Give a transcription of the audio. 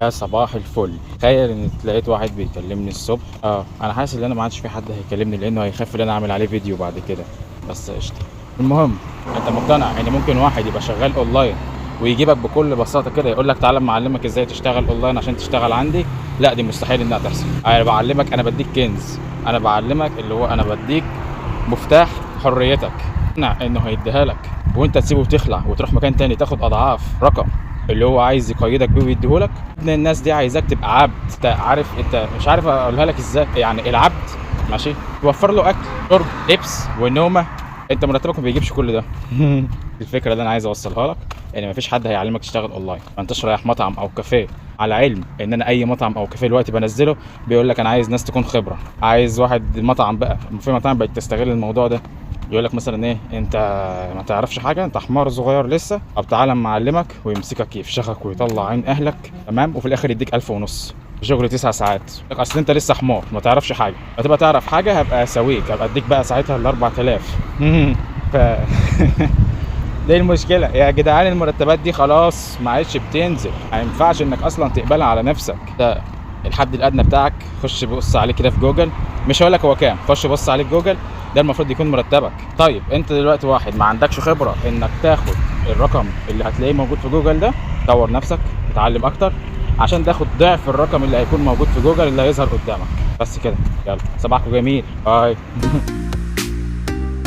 يا صباح الفل. تخيل ان لقيت واحد بيكلمني الصبح. انا حاسس ان انا ما عادش في حد هيكلمني لانه هيخاف ان انا اعمل عليه فيديو بعد كده، بس قشطه. المهم انت مقتنع ان ممكن واحد يبقى شغال اونلاين ويجيبك بكل بساطة كده يقول لك تعالى اما اعلمك ازاي تشتغل اونلاين عشان تشتغل عندي؟ لا، دي مستحيل انها تحصل. انا بعلمك، انا بديك كنز، انا بعلمك اللي هو انا بديك مفتاح حريتك. انه هيديها لك وانت تسيبه وتخلع وتروح مكان تاني تاخد اضعاف رقم اللي هو عايز يقيدك بيه ويديهولك. ابن الناس دي عايزاك تبقى عبد. انت عارف، انت مش عارف اقولها لك ازاي، يعني العبد ماشي توفر له اكل شرب لبس ونومه، انت مرتبك ما بيجيبش كل ده. الفكرة اللي انا عايز اوصلها لك ان مفيش حد هيعلمك تشتغل اونلاين. ما انتش رايح مطعم او كافيه. على علم ان انا اي مطعم او كافيه دلوقتي بنزله بيقول لك انا عايز ناس تكون خبره، عايز واحد مطعم بقى، في مطاعم بقت تستغل الموضوع ده، يقول لك مثلا ايه، انت ما تعرفش حاجة، انت حمار صغير لسه، طب تعالى اما اعلمك، ويمسكك يفشخك ويطلع عين اهلك، تمام، وفي الاخر يديك 1500 شغل 9 ساعات. اصل انت لسه حمار ما تعرفش حاجة، هتبقى تعرف حاجة هبقى اسويك، هبقى اديك بقى ساعتها ال 4000. ف دي المشكلة يا جدعان. المرتبات دي خلاص ما عادش بتنزل، ما ينفعش انك اصلا تقبلها على نفسك. ده الحد الادنى بتاعك، خش بص عليه كده في جوجل، مش هقول لك هو كام، خش بص عليه في جوجل، ده المفروض يكون مرتبك. طيب انت دلوقتي واحد ما عندكش خبره انك تاخد الرقم اللي هتلاقيه موجود في جوجل ده، طور نفسك، اتعلم اكتر عشان تاخد ضعف الرقم اللي هيكون موجود في جوجل اللي هيظهر قدامك. بس كده، يلا صباحكم جميل، bye.